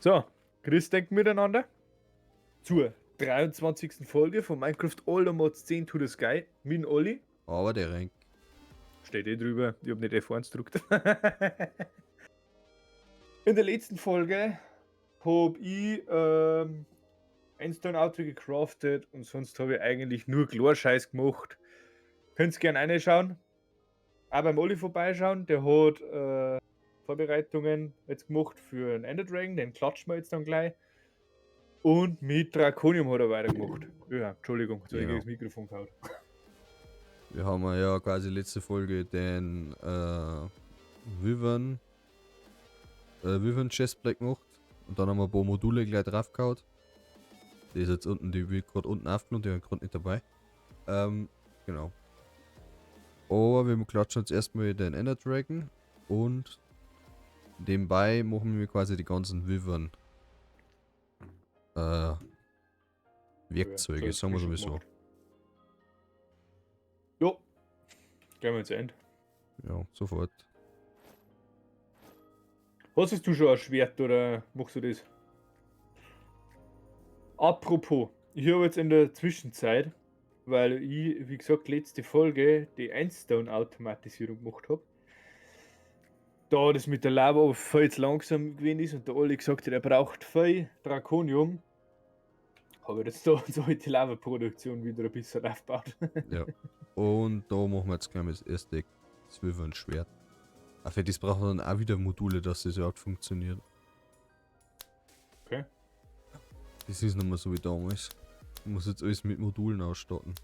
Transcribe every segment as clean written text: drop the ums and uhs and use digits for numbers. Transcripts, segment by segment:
So, grüß dich miteinander zur 23. Folge von Minecraft All the Mods 10 to the Sky mit dem Olli. Aber der Renk. Steht eh drüber, ich hab nicht F1 gedruckt. In der letzten Folge hab ich Endstone Auto gecraftet und sonst habe ich eigentlich nur Chlorscheiß gemacht. Könnt's gerne reinschauen. Auch beim Olli vorbeischauen, der hat Vorbereitungen jetzt gemacht für einen Ender Dragon, den klatschen wir jetzt dann gleich. Und mit Draconium hat er weitergemacht. Ja, Entschuldigung, jetzt habe ich Ja. das Mikrofon gehauen. Wir haben ja quasi letzte Folge den Wyvern Chestplate gemacht. Und dann haben wir ein paar Module gleich draufgehauen. Die ist jetzt unten, die wird gerade unten aufgenommen, die war gerade nicht dabei. Genau. Aber wir klatschen jetzt erstmal den Ender Dragon und nebenbei machen wir quasi die ganzen Wyvern Werkzeuge, Ja, sagen wir sowieso. gemacht. Jo. Gehen wir ins End. Ja, sofort. Hast du schon ein Schwert oder machst du das? Apropos, ich habe jetzt in der Zwischenzeit, weil ich, wie gesagt, letzte Folge die Endstone-Automatisierung gemacht hab, da das mit der Lava aber viel zu langsam gewesen ist und der Olli gesagt hat, er braucht viel Draconium, habe ich jetzt da so die Lava-Produktion wieder ein bisschen aufgebaut. Ja. Und da machen wir jetzt gleich mal das erste Wyvern-Schwert. Ach, für das braucht man dann auch wieder Module, dass das überhaupt funktioniert. Okay. Das ist nicht mehr so wie damals. Ich muss jetzt alles mit Modulen ausstatten.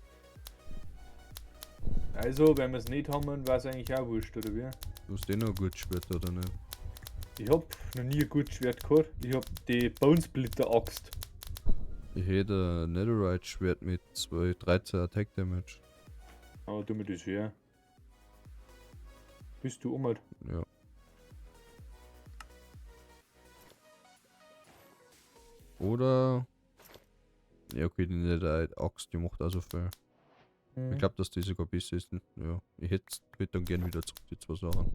Also, wenn wir es nicht haben, war es eigentlich auch wurscht, oder wie? Du hast eh noch ein gutes Schwert, oder nicht? Ich hab noch nie ein gutes Schwert gehabt. Ich hab die Bonesplitter-Axt. Ich hätte ein Netherite-Schwert mit 2, 13 Attack Damage. Aber tu mir das her. Bist du um? Ja. Oder. Ja, okay, die Netherite-Axt, die macht auch so viel. Ich glaub, dass die sogar besser ist. Ja, ich hätte dann gern wieder zurück, die zwei Sachen.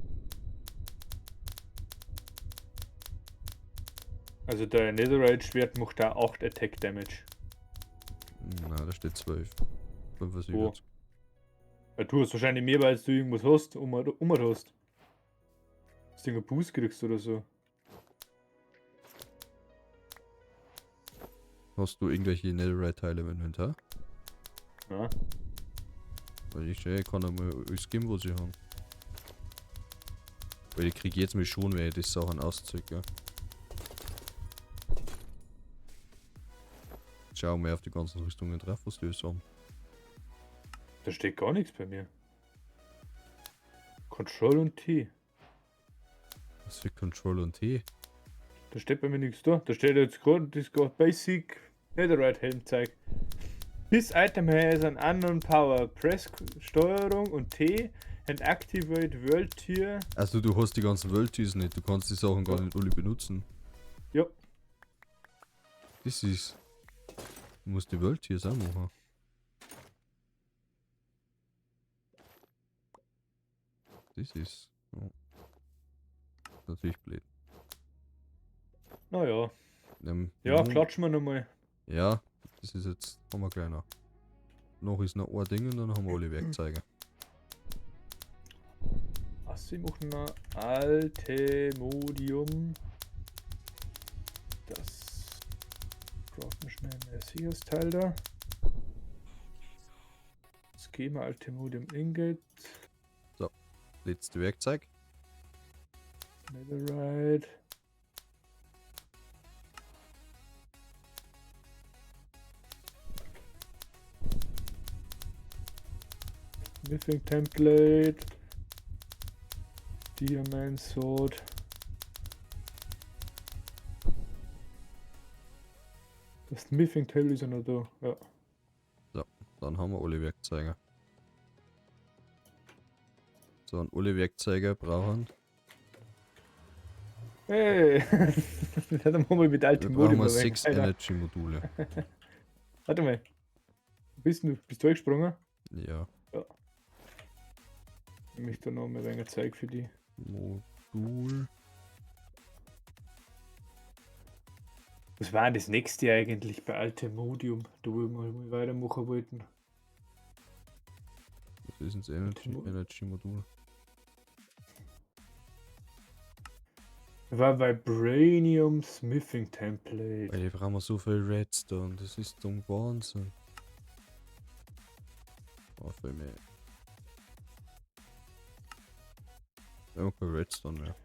Also der Netherite-Schwert macht auch 8 Attack Damage. Nein, da steht 12. 75. Wo? Ja, du hast wahrscheinlich mehr, weil du irgendwas hast, um hast. Dass du irgendeinen Boost kriegst oder so. Hast du irgendwelche Netherite-Teile im Inventar? Ja. Weil ich sehe, ich kann einmal alles geben, was ich habe. Weil ich krieg jetzt mal schon, wenn ich das Sachen ausziehe, gell? Schau mal auf die ganzen Rüstungen drauf, was die alles haben. Da steht gar nichts bei mir. Control und T. Was für Control und T? Da steht bei mir nichts da. Da steht jetzt gerade das gerade Basic Netherite Helm zeigt. This item has an unknown power. Press Steuerung und T and activate World Tier. Also du hast die ganzen World Tiers nicht, du kannst die Sachen gar Ja. nicht alle benutzen. Ja. Das ist. Du musst die World Tiers auch machen. Das ist. Ja. Natürlich blöd. Naja. Ja, klatschen wir nochmal. Ja, das ist jetzt. Haben wir gleich noch. Noch ist noch ein Ding und dann haben wir alle Werkzeuge. Was, sie machen noch Allthemodium. Das craften wir schnell mal das Teil da. Jetzt gehen wir Allthemodium Ingot. So, letzte Werkzeug. Netherite. Smithing Template, Diamond Sword. Das Smithing Table ist ja noch da, ja. So, dann haben wir alle Werkzeuge. So, und alle Werkzeuge brauchen. Hey! Dann machen wir mit alten Wir brauchen Modem wir ein 6 wenig, Alter. Energy Module. Warte mal. Bist du eingesprungen? Ja. Ja. Nehme ich da noch mal ein wenig Zeug für die. Modul. Was war denn das nächste eigentlich bei Altemodium, da wo wir mal weitermachen wollten? Was ist denn das Energy Modul? War Vibranium Smithing Template. Ey, brauchen wir so viel Redstone, das ist zum Wahnsinn. Oh, viel mehr. Wir haben kein Redstone mehr.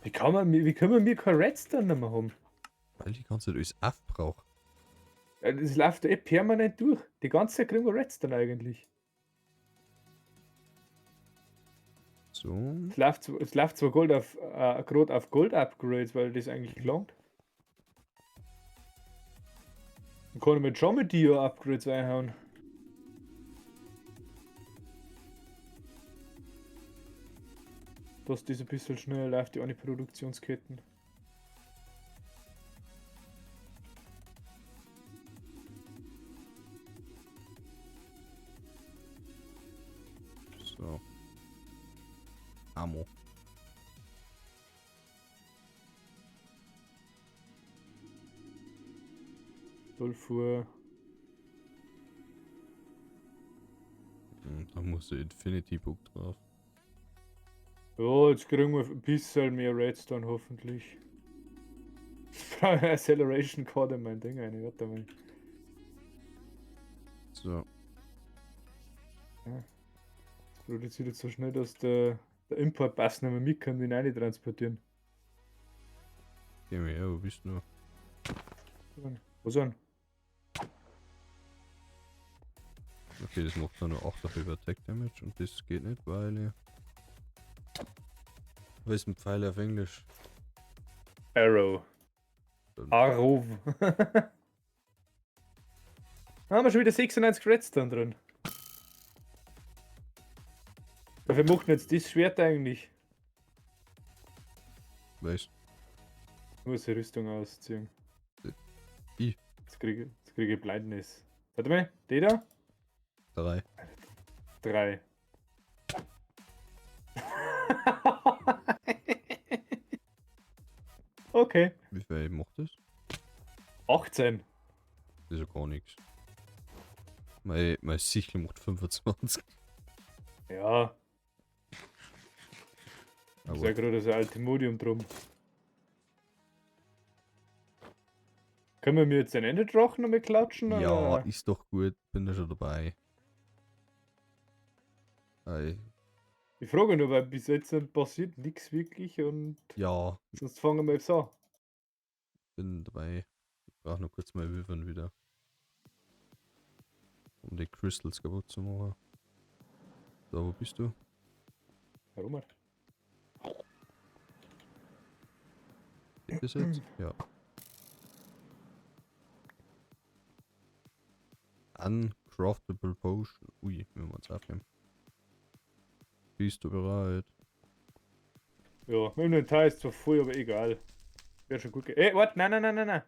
Wie kann man, wie können wir kein Redstone mehr haben? Weil die ganze Zeit alles aufbraucht. Ja, das läuft ja eh permanent durch. Die ganze Zeit kriegen wir Redstone eigentlich. So. Es läuft zwar Gold auf, gerade auf Gold Upgrades, weil das eigentlich gelangt. Dann kann ich mit schon mit Dio Upgrades einhauen. Dass das ein bisschen schneller läuft, die eine Produktionsketten. So. Ammo. Sulfur. Da muss der Infinity Book drauf. Ja, jetzt kriegen wir ein bisschen mehr Redstone hoffentlich. Ich brauche eine Acceleration Card in mein Ding rein, warte mal. So. Ja. Das produziert jetzt so schnell, dass der Importpass nicht mehr mit kann, den rein transportieren. Geh mir her, wo bist du noch? Was denn? Okay, das macht nur 8 auf über Attack Damage und das geht nicht, weil ich. Was ist ein Pfeil auf Englisch? Arrow. Arrow. Da haben wir schon wieder 96 Redstone drin. Dafür macht denn jetzt das Schwert eigentlich? Weißt. Ich muss die Rüstung ausziehen. Ich. Jetzt kriege ich Blindness. Warte mal, die da? 3. 3. Okay. Wie viel macht das? 18. Das ist ja gar nichts. Mein Sichel macht 25. Ja. Aber ist ja gerade so ein Altimodium drum. Können wir mir jetzt den Enderdrachen nochmal klatschen? Ja, oder? Ist doch gut. Bin da schon dabei. Ei. Ich frage nur, weil bis jetzt passiert nichts wirklich und ja. Sonst fangen wir jetzt an. Bin dabei. Ich brauche noch kurz mal Würfeln wieder. Um die Crystals kaputt zu machen. So, wo bist du? Warum? Geht das jetzt? Ja. Uncraftable Potion. Ui, wenn wir uns aufnehmen. Bist du bereit? Ja, mein Inventar ist zwar voll, aber egal. Wäre schon gut. Warte, nein, nein, nein, nein, nein.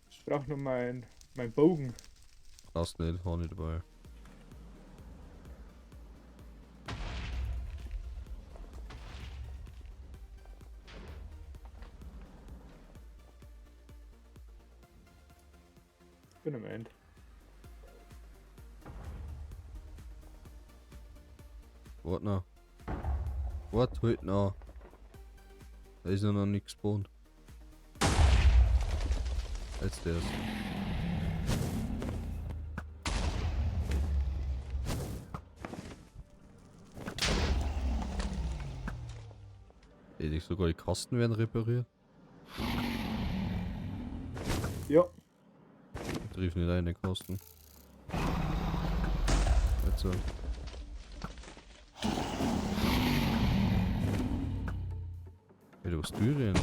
Ich brauche noch meinen Bogen. Brauchst nicht, hab nicht dabei. Bin am Ende. Warte noch. Warte halt noch. Da ist ja noch nichts gespawnt. Jetzt der ist. Ey, sogar die Kasten werden repariert. Ja. Ich triff nicht ein, den Kasten. Jetzt so. Ey, du warst Syrien.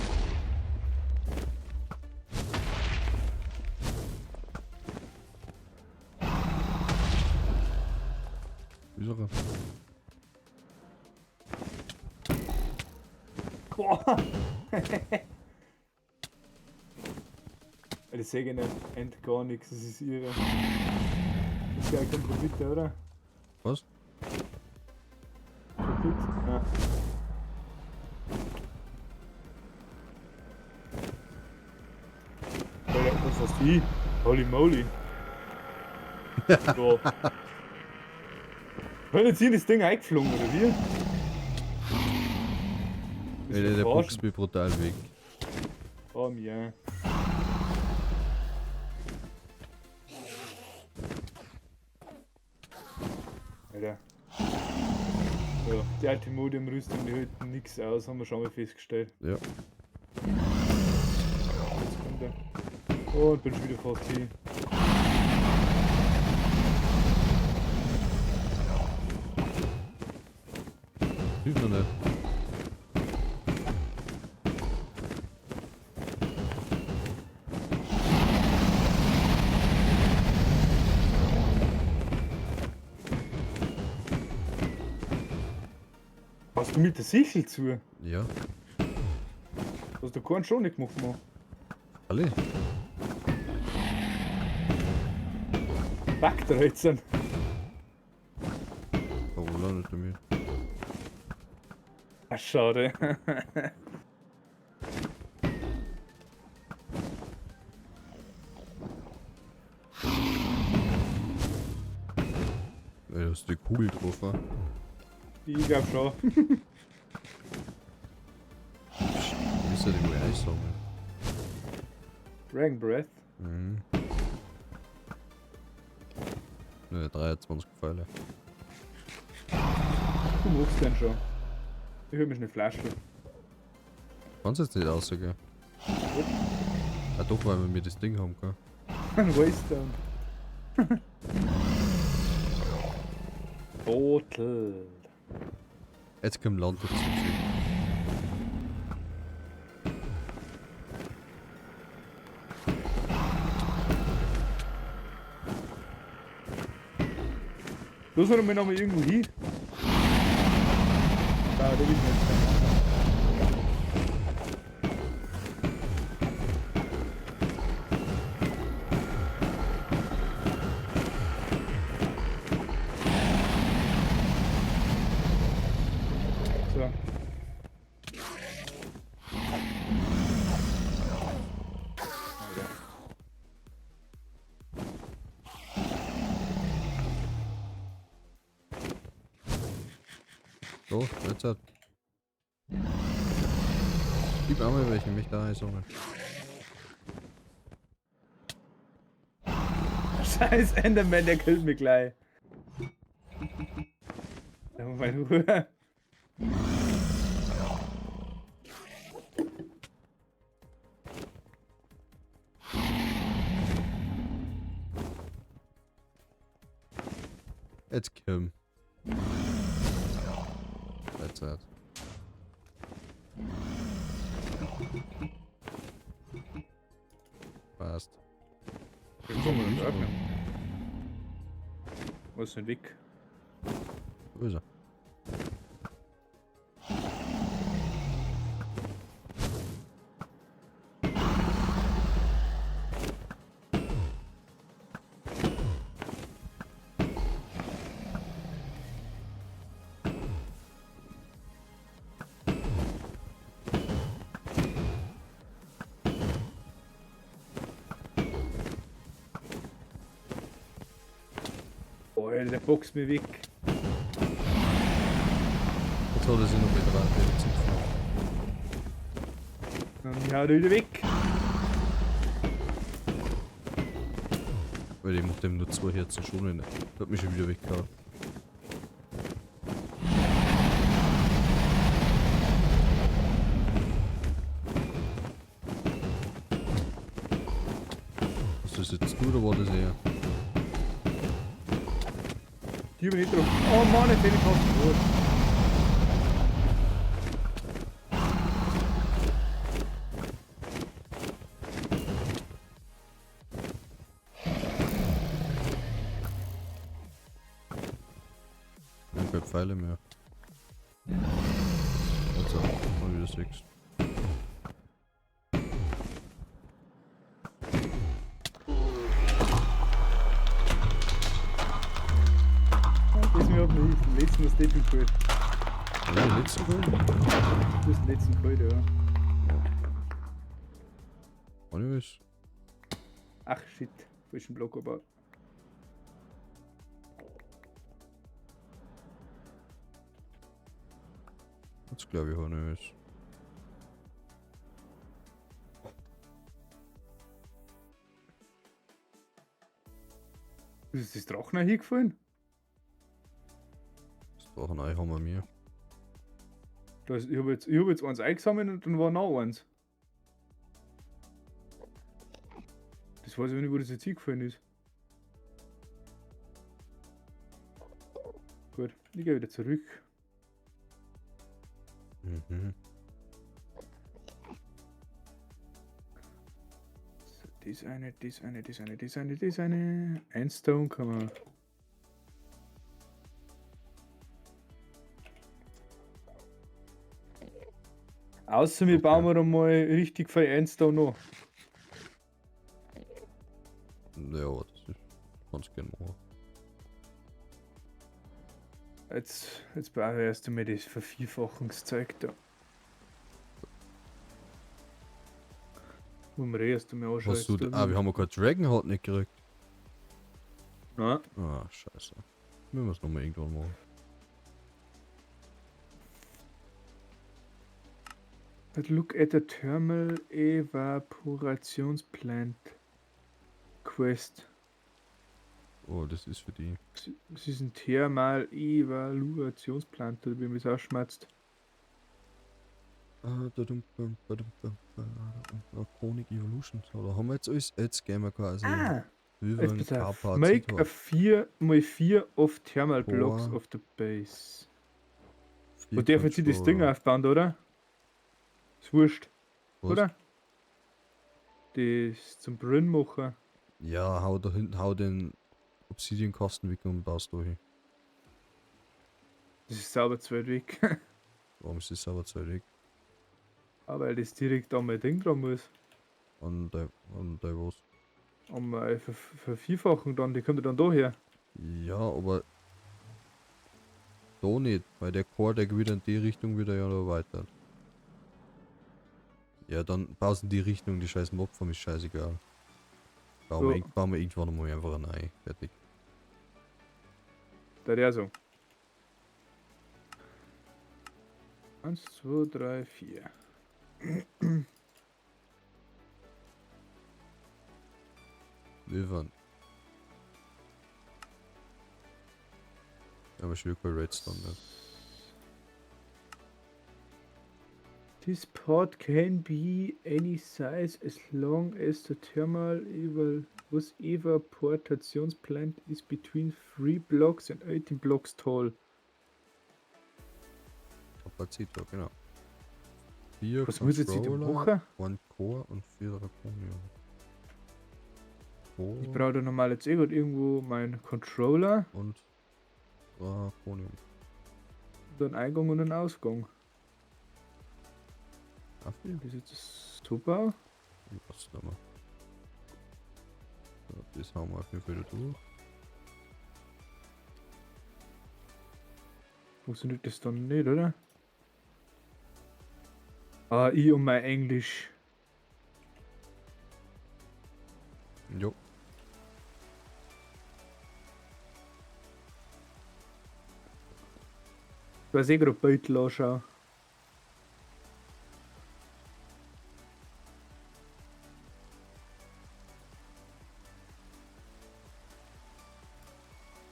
Wieso? Boah. Das sehe ich nicht, end gar nichts, das ist irre. Das ist ja kein Profit, oder? Was? Profit? Ja. Fast hin. Holy moly. So. Wenn jetzt hier das Ding eingeflogen, oder wie? Alter, der boxt mich brutal weg. Oh mir. Alter. Ja, die alte Modium-Rüstung, die hält nix aus, haben wir schon mal festgestellt. Ja. Jetzt kommt er. Oh, und bin schon wieder fast hin. Hilft noch nicht. Hast du mit der Sichel zu? Ja. Hast du keinen schon nicht gemacht, Mann? Alle? Backt er jetzt. Warum landet er mir? Ach, schade. Ey, da ist die Kugel drauf, wa? Ich glaub schon. Wie ist der denn wohl einsammeln? Dragon Breath. Mhm. Ne, 23 Pfeile. Du machst den schon. Ich hol mir schon eine Flasche. Kannst jetzt nicht rausgehen. Ah doch, weil wir mir das Ding haben, gell? Ein Waystone. Total. Jetzt kommt Land dazu. Los noch mal irgendwo hin. Da, der will nicht. So. So, jetzt hat. Gib auch mal welche, mich da einsammeln. Scheiß Enderman, der killt mich gleich. Da mal Ruhe. Jetzt komm. That's it. Passt. Wir öffnen. Wo ist denn weg? Wo ist er? Alter, der boxt mich weg. Jetzt hat er sich noch mit dran. Dann haut er wieder weg. Weil ich macht dem nur 2 Herzen schon nicht. Hat mich schon wieder weggehauen. Ist das jetzt du oder war das er? Die bin ich drauf. Oh Mann, jetzt bin ich fast tot. Ich hab keine Pfeile mehr. Also, mal wieder 6. Das mir hat mich den letzten was Deppel geholt. Ja, den letzten geholt? Du hast den letzten geholt, ja. Anyways. Ach shit, falschen Block gebaut. Das glaube ich auch nicht. Ist das Drachen hier gefallen? Das Drachenei haben wir mir. Das, ich hab jetzt eins eingesammelt und dann war noch eins. Das weiß ich nicht, wo das jetzt hingefallen ist. Gut, ich gehe wieder zurück. So, das eine, das eine, das eine, das eine, das eine. Ein Stone kann man. Außer wir bauen wir mal richtig viel Endstone noch. Ja, das ist ganz gerne machen. Jetzt brauche ich erst einmal das Vervierfachungszeug da. Muss man eh erst einmal anschauen. Hast du, ah, wir haben ja kein Dragon Heart nicht gekriegt. Nein. Ah, scheiße. Müssen wir es nochmal irgendwann machen. But look at the thermal Evaporationsplant Quest. Oh, das ist für die. Das ist ein Thermal Evaluationsplant, oder wie man es ausschmatzt. Ah, da dum, bum, ba, dum, bum, ba, dum, Draconic Evolution. So, da haben wir jetzt alles. Jetzt gehen wir quasi. Ah, Über jetzt den pass auf. Kapazitor. Make a 4x4 of thermal blocks Four. of the base. Vier Wo darf jetzt ich das Ding Controller. aufbauen, oder? Ist wurscht, Was? oder? Das zum Brunnen machen. Ja, hau da hinten, hau den Obsidian-Kasten weg und baust da hin. Das ist sauber zu weit weg. Warum ist das sauber zu weit weg? Aber weil das direkt an mein Ding dran muss. An der was? An meine Vervierfachung dann, die kommt ja dann da her. Ja, aber da nicht, weil der Core, der wieder in die Richtung wieder ja noch weiter. Ja, dann baust in die Richtung, die scheiß Mobfarm ist scheißegal. Bauen, wir, So. bauen wir irgendwann nochmal einfach rein. Fertig. Da der so. 1, 2, 3, 4. Wir Aber ich will kein Redstone mehr. This pod can be any size as long as the thermal was evaporationsplant is between 3 blocks and 18 blocks tall. Kapazitor, genau. Vier Was muss jetzt ich da Controller, machen? One Core und 4 Draconium. Core Ich brauche da normal jetzt eh grad irgendwo meinen Controller, und Draconium. und einen Eingang und einen Ausgang. Dafür? Das ist jetzt das super. Ich weiß nicht mehr. So, das haben wir auf jeden Fall wieder durch. Funktioniert das dann nicht, oder? Ah, ich und mein Englisch. Jo. Ich weiß eh gerade Beutel anschauen.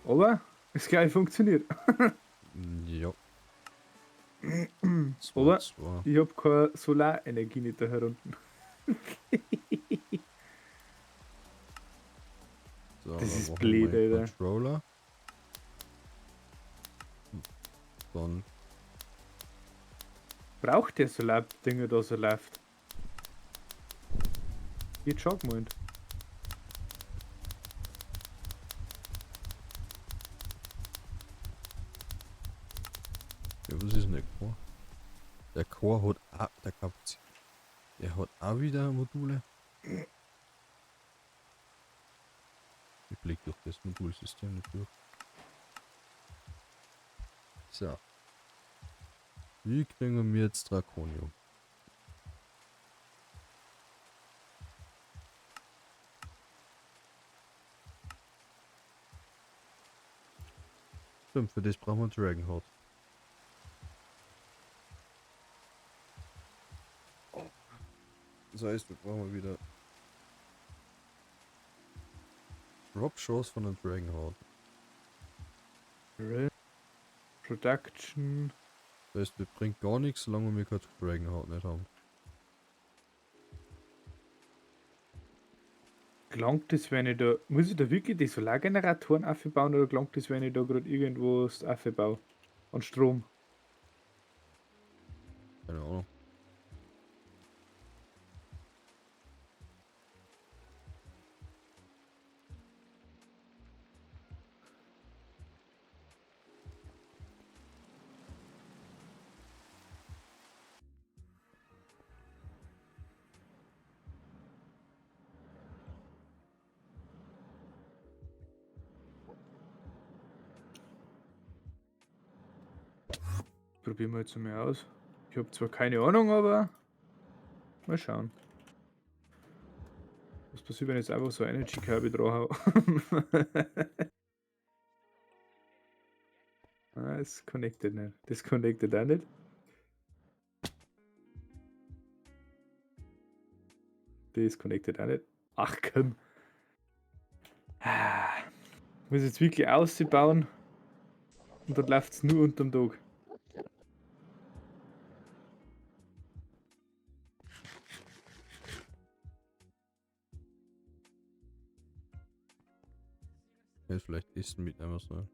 Aber es gleich funktioniert. Ja. Zwei, Aber zwei. ich hab keine Solarenergie nicht da herunten. So, Das dann ist machen wir blöd, den Alter. Controller. Dann Braucht der Solardinger da so läuft? Ich hätte schon gemeint. Ja, was ist denn der Core? Der Core hat auch, der Kapazität. Der hat auch wieder Module. Ich blick durch das Modulsystem nicht durch. So. Wie kriegen wir jetzt Draconium? Stimmt, für das brauchen wir Dragon Heart. Das heißt, wir brauchen wieder Drop Chance von einem Dragon Heart. Production. Das heißt, wir bringt gar nichts, solange wir kein Dragon Heart nicht haben. Gelangt das, wenn ich da. Muss ich da wirklich die Solargeneratoren aufbauen oder gelangt das, wenn ich da gerade irgendwo das aufbaue? An Strom. Keine Ahnung. Probieren wir jetzt mal aus. Ich habe zwar keine Ahnung, aber mal schauen. Was passiert, wenn ich jetzt einfach so ein Energy Kirby drauf hau? Ah, es connected nicht. Das connected auch nicht. Das connected auch nicht. Ach komm. Ah, muss jetzt wirklich ausbauen. Und dann läuft es nur unterm Tag. Hätte vielleicht Essen mitnehmen sollen.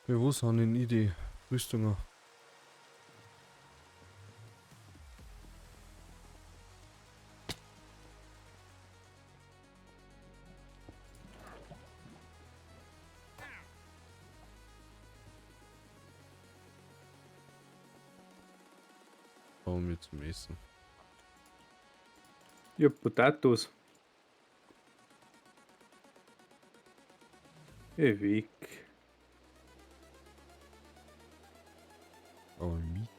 Ja, wo sind denn die Rüstungen? Kommen wir zum Essen. Ja, Potatoes. Geh weg. Aber Meat.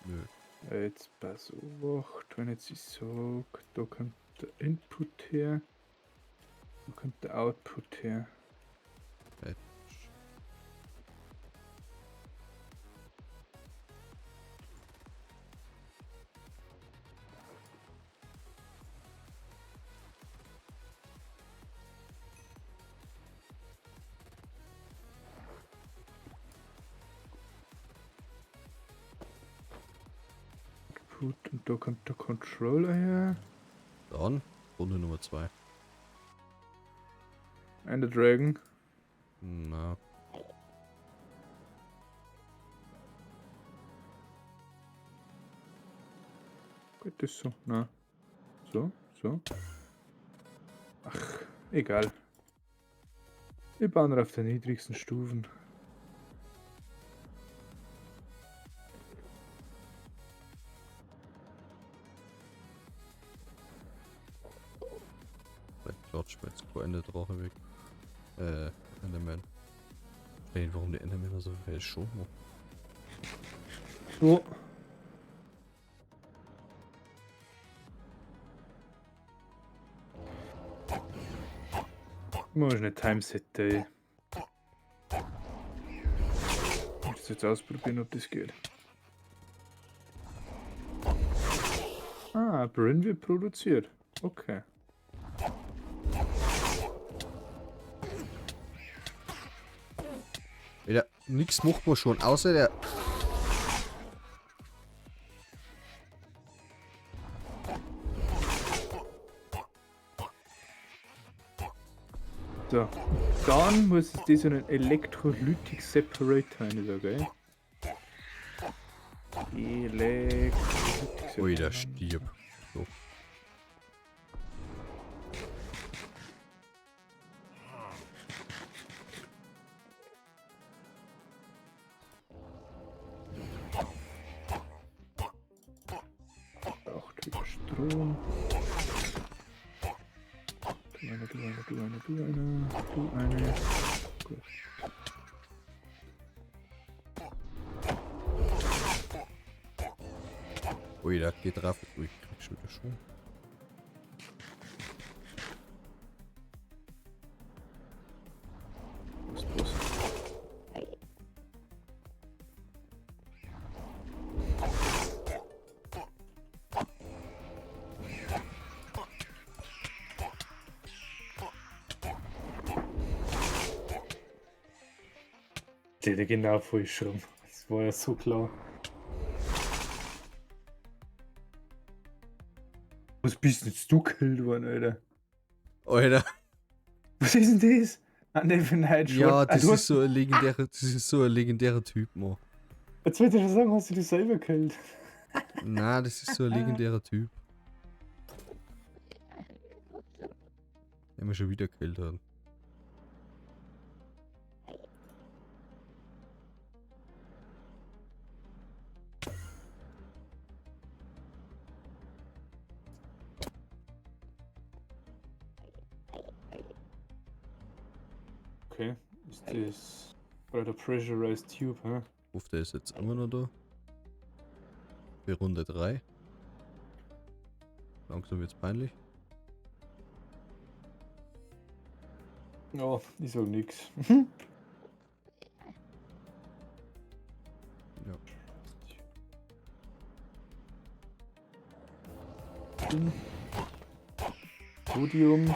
Nö. Jetzt pass auf, wenn jetzt ich sag, da kommt der Input her, da kommt der Output her. Output und da kommt der Controller her. Dann Runde Nummer 2. Ender Dragon. Na. Geht das so? Na. So, so. Ach, egal. Wir bauen auf den niedrigsten Stufen. Vielleicht klatscht mir jetzt kein Ende Drache weg. Enderman. Ey, warum die Endermänner so viel schon machen? So. Muss ich nicht Timeset, ey. Ich muss jetzt ausprobieren, ob das geht. Ah, Brynn wird produziert. Okay. Ja, nix macht man schon, außer der... So. Dann muss es das so einen Electrolytic Separator rein, so, gell? Electrolytic Separator. Ui, der stirbt. So. Braucht wieder Strom. Du eine, du eine, du eine, du eine, du eine. Gut. Ui, der geht drauf. Ui, ich krieg schon wieder schon. Was bloß? Der genau falsch rum. Das war ja so klar. Was bist denn jetzt du gekillt worden, Alter? Alter. Was ist denn das? Ah, ne, für Night Ja, Ah, das du ist so ein legendärer, das ist so ein legendärer Typ, Mann. Jetzt wollte ich schon sagen, hast du dich selber gekillt. Na, das ist so ein legendärer Typ. Der mich schon wieder gekillt hat. Okay, ist das bei der Pressurized Tube, hä? Hoffe, der ist jetzt immer noch da. Für Runde 3. Langsam wird's peinlich. Ja, ich sag nix. Ja. Sodium.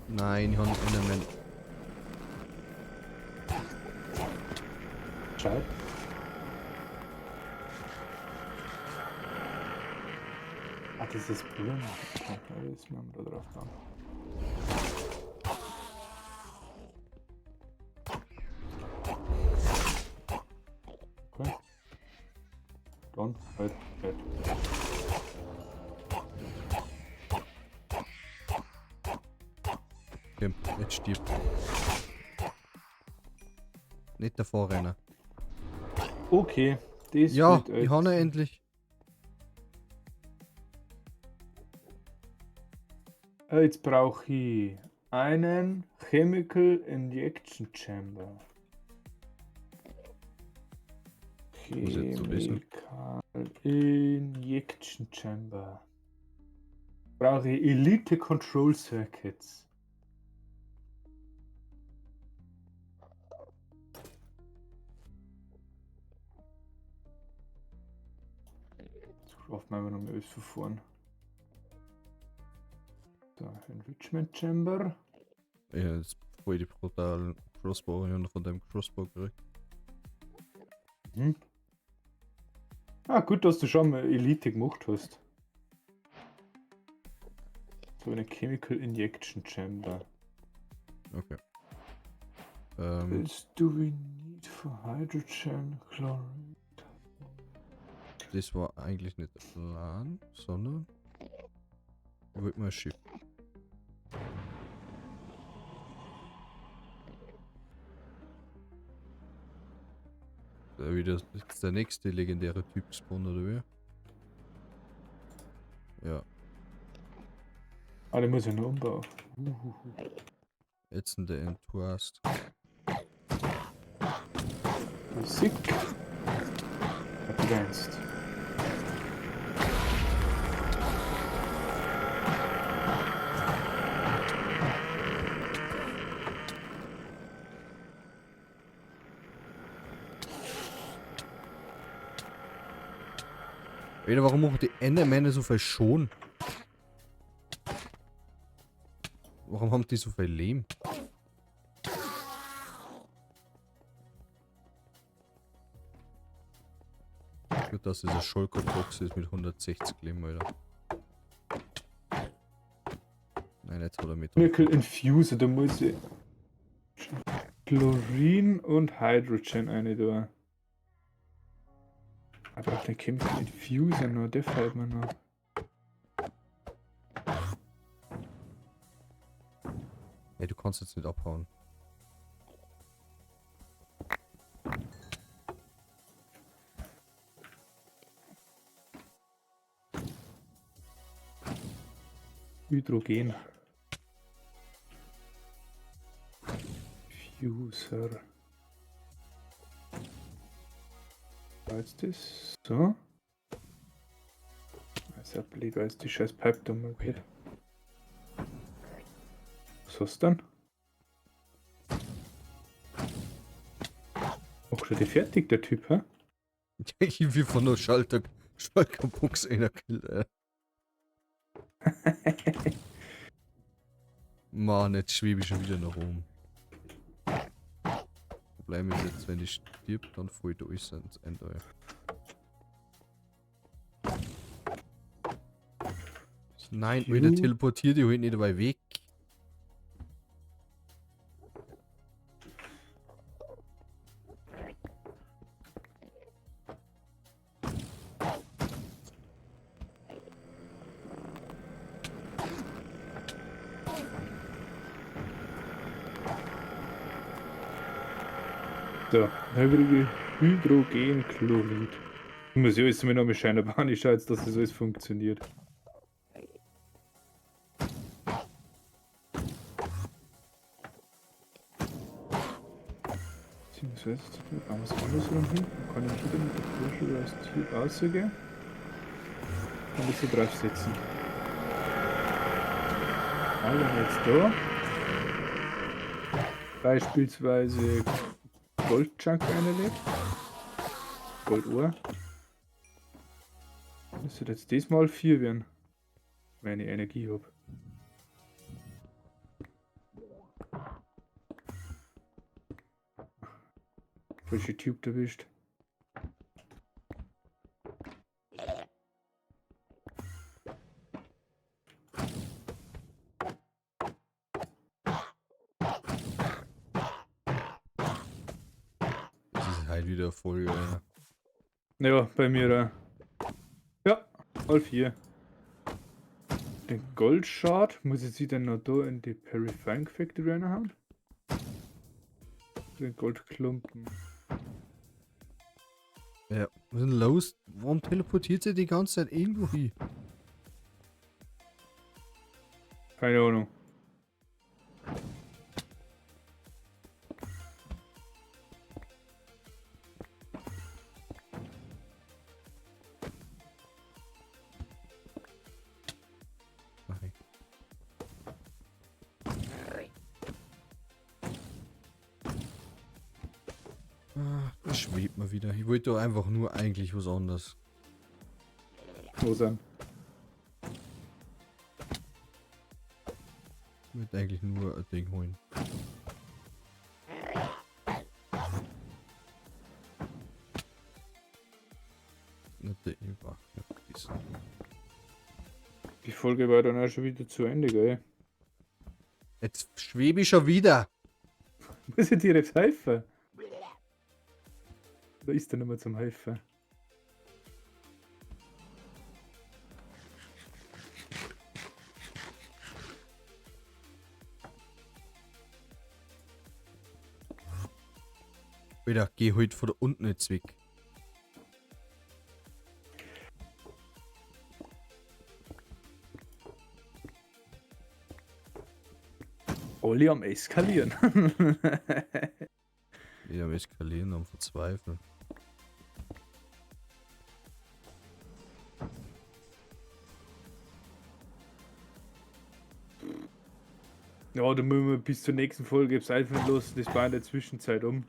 Nein, ich hab einen Enderman. Schade. Ah, das ist Blumen. Okay, ja, das müssen wir da drauf bauen. Okay. Dann, halt, halt. Okay, jetzt stirbt. Nicht der Vorrenner. Okay, das Ja, wird ich habe ihn endlich. Jetzt brauche ich einen Chemical Injection Chamber. Muss jetzt so lesen. Chemical Injection Chamber. Brauche ich Elite Control Circuits. Jetzt craften wir einfach noch mal alles von vorn. So, Enrichment Chamber. Ja, jetzt voll die brutalen Crossbow. Ich habe noch von deinem Crossbow gekriegt. Mhm. Ah, gut, dass du schon mal Elite gemacht hast. So eine Chemical Injection Chamber. Okay. What do we need for hydrogen chloride? Das war eigentlich nicht der Plan, sondern ich wollte mal ein Schiff. Da wieder ist der nächste legendäre Typ gespawnt, oder wie? Ja. Ah, den muss ich noch umbauen. Jetzt sind der Enthusiast. Physik. Advanced. Alter, warum machen die Endermänner so viel schon? Warum haben die so viel Lehm? Gut, dass diese Shulker-Box ist mit 160 Leben, Alter. Nein, jetzt hat er mit. Chemical Infuser, da muss ich Chlorin und Hydrogen eine da. Aber auch den Chemical Infuser noch, der fällt mir noch. Ey, du kannst jetzt nicht abhauen. Hydrogen. Fuser. Jetzt das? So. Das ist ja blöd, weil jetzt die scheiß Pipe da mal geht. Was hast du denn? Auch schon die fertig, der Typ, hä? Ich will von der Schalterbox einer killt, ey. Mann, jetzt schwebe ich schon wieder nach oben. Problem ist jetzt, wenn ich stirb, dann fällt alles ins Ende. Nein, wieder teleportiert die halt nicht dabei weg. So, Hydrogenchlorid. Ich muss ja alles mit noch mit Bahn. Ich schaue jetzt, dass das alles funktioniert. Beziehungsweise, bauen wir es andersrum hin. Dann kann ich wieder mit der Pressurized Tube rausgehen. Und das so draufsetzen. Also jetzt da. Beispielsweise Goldchunk reinlegt. Goldohr. Müsste jetzt diesmal 4 werden. Wenn ich Energie hab. Falsche Tube erwischt. Das ist halt wieder Folge. Ja. Ja, bei mir da. Ja, all 4. Den Goldshard muss ich sie dann noch da in die Purifying Factory reinhauen? Den Goldklumpen. Ja, was ist denn los? Warum teleportiert sie die ganze Zeit irgendwo hin? Keine Ahnung. Nein. Ah, das schwebt mal wieder. Ich wollte doch einfach nur eigentlich was anderes. Wo sind? Ich wollte eigentlich nur ein Ding holen. Die Folge war dann auch schon wieder zu Ende, gell? Jetzt schwebe ich schon wieder. Muss ich dir jetzt helfen? Da ist er nicht mehr zum Helfen. Alter, geh halt von da unten jetzt weg. Alle am Eskalieren. Nicht am Eskalieren, am Verzweifeln. Ja, da müssen wir bis zur nächsten Folge einfach los. Das war in der Zwischenzeit um.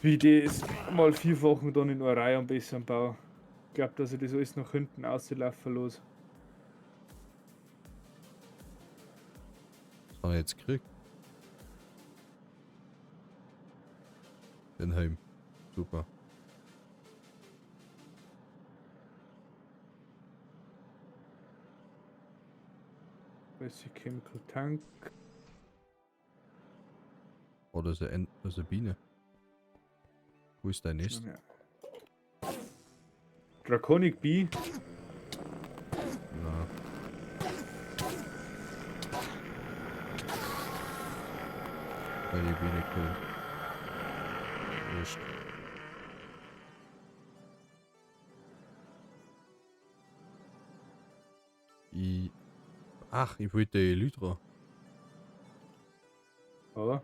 Wie das mal 4 Wochen dann in einer Reihe am besten baue. Ich glaub, dass ich das alles nach hinten auslaufen los. Was haben wir jetzt gekriegt? Den Helm. Super. Basic Chemical Tank. Oh, das ist eine, das ist eine Biene. Wo ist dein Nest? Ja. Draconic Bee. Na. Weil die Biene killen. Wurscht. Ich. Ach, ich wollte die Elytra. Ja.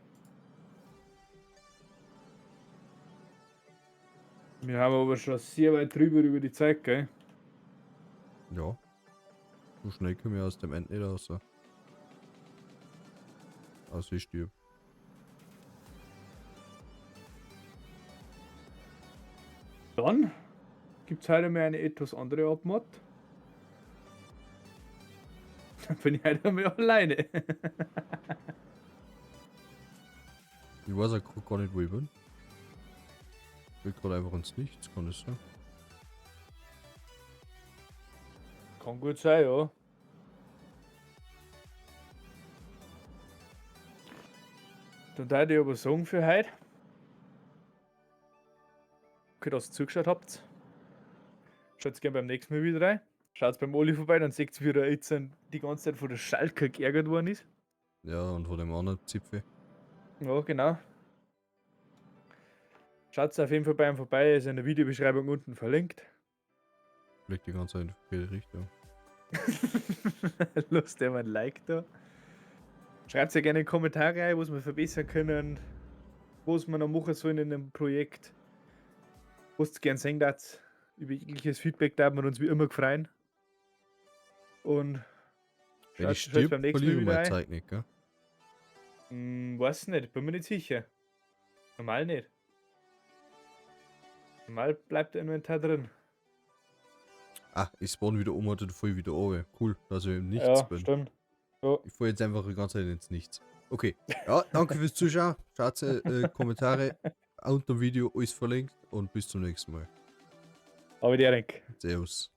Wir haben aber schon sehr weit drüber über die Zeit, gell? Ja. So schnell komme ich aus dem End nicht raus. Also ich stirb. Dann gibt es heute mal eine etwas andere Abmod. Dann bin ich heute mal alleine. Ich weiß auch gar nicht, wo ich bin. Ich bin gerade einfach ins Nichts, kann das sein? Kann gut sein, ja. Dann würde ich aber sagen für heute. Okay, dass ihr zugeschaut habt. Schaut gerne beim nächsten Mal wieder rein. Schaut beim Oli vorbei, dann seht ihr, wie er jetzt die ganze Zeit von der Schalke geärgert worden ist. Ja, und von dem anderen Zipfel. Ja, genau. Schaut auf jeden Fall bei ihm vorbei, ist in der Videobeschreibung unten verlinkt. Blickt die ganze Zeit in die verkehrte Richtung. Lasst dir mal ein Like da. Schreibt ja gerne in die Kommentare rein, was wir verbessern können, was wir noch machen sollen in dem Projekt. Was ihr gern sehen darf. Über jegliches Feedback darf wir uns wie immer freuen. Und Wenn ich stirb, beim nächsten Mal wieder Zeug nicht, gell? Weiß nicht, bin mir nicht sicher. Normal nicht. Normal bleibt der Inventar drin. Ah, ich spawn wieder um und voll wieder runter. Cool, dass ich im Nichts ja, bin. Stimmt. Ja. Ich fahr jetzt einfach die ganze Zeit ins Nichts. Okay. Ja, danke fürs Zuschauen. Schaut Kommentare unter dem Video, alles verlinkt und bis zum nächsten Mal. Aber Erik. Servus.